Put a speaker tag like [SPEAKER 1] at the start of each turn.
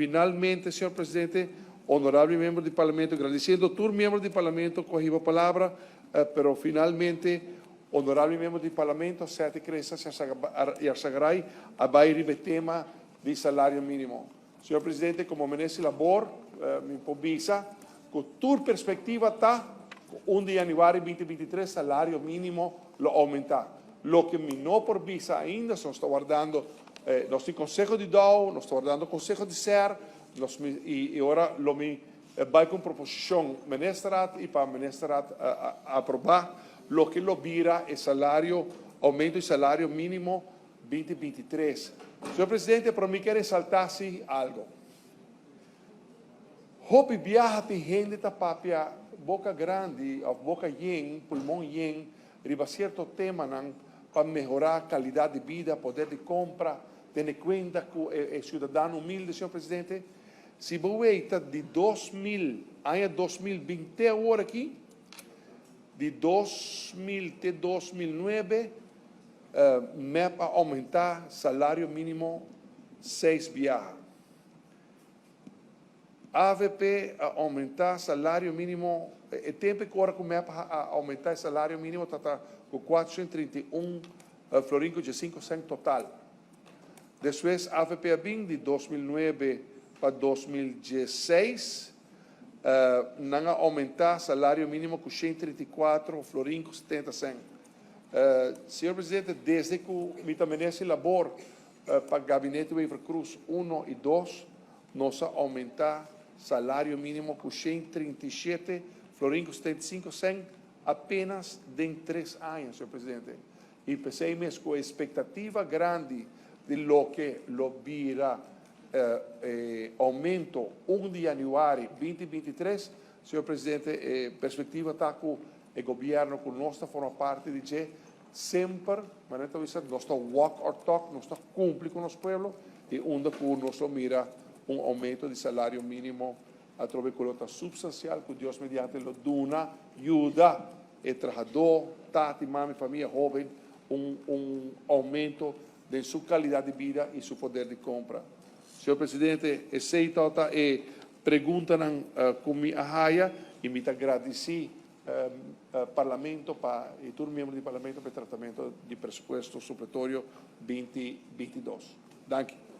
[SPEAKER 1] Finalmente, señor Presidente, honorable miembro di Parlamento, gradiciendo tur miembro di Parlamento cu a hiba palabra, pero finalmente, honorable miembro di Parlamento, Sete Cresas Yarzagaray, a bay riba e tema di salario minimo. Señor Presidente, como Minister di Labor, mi por bisa cu tur perspectiva ta cu 1 di januari 2023 salario minimo lo aumenta. Loke mi no por bisa ainda, nos ta wardando nos tin conseho di DOW, nos ta wardando conseho di SER, nos y ora lo mi bay cu un proposicion Ministerraad y pa Ministerraad aproba loke lo bira e salario, aumento di salario minimo 2023. Señor Presidente, pero mi kier resalta si algo. Hopi biaha tin hende ta papia boca grandi of boca yen, pulmon yen, riba cierto temanan pa mehora calidad di bida, poder di compra, tene cuenta cu e ciudadano humilde, señor Presidente. Si bo weita di 2000, aña 2020 awor aki, di 2000 te 2009, MEP a aumenta salario minimo seis biaha. AVP a aumenta salario minimo, e tempo cu ora cu MEP a aumenta e salario minimo tata cu 431 florin cu 5 cent total. Despues AVP a bin di 2009 pa 2016, nan a aumenta salario minimo cu 134 florin cu 70 cent. Señor Presidente, desde cu mi ta minister di Labor pa Gabinete Wever-Croes 1 y 2, nos a aumenta salario minimo cu 137 florin cu 75 cent apenas den 3 aña, señor Presidente. Y pesey mes cu expectativa grandi di loke lo bira aumento 1 di januari 2023, señor Presidente, perspectiva ta cu e gobierno cu nos ta forma parti di dje, semper, manera ta bisa, nos ta walk our talk, nos ta cumpli cu nos pueblo, y unda cu nos lo mira un aumento di salario minimo atrobe cu lo ta substancial, cu Dios mediante lo duna, yuda e trahador, tata, mami, famia, hoben, un aumento di su calidad di bida y su poder di compra. Señor Presidente, esey ta e preguntanan cu mi a haya y mi ta gradici Parlamento pa y tur miembro di Parlamento pa e tratamento di presupuesto supletorio 2022. Danki.